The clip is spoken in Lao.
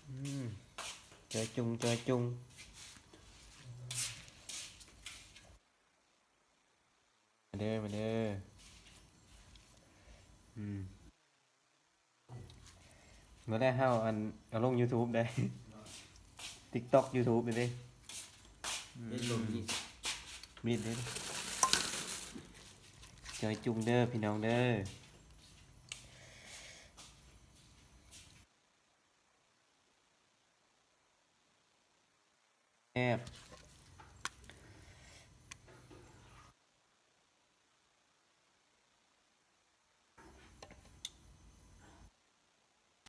ອືມ ຈອຍຈຸງ ຈອຍຈຸງ ມາເດີ ມາເດີ ອືມ. ມື້ແລກເຮົາ ອັນ ເອົາລົງຢູທູບເດ້ ຕິກຕັອກ ຢູທູບເດ້ ເຮັດລົງນີ້ ມີດເດ້ ຈອຍຈຸງເດີພີ່ນ້ອງເດີ ແຊບ.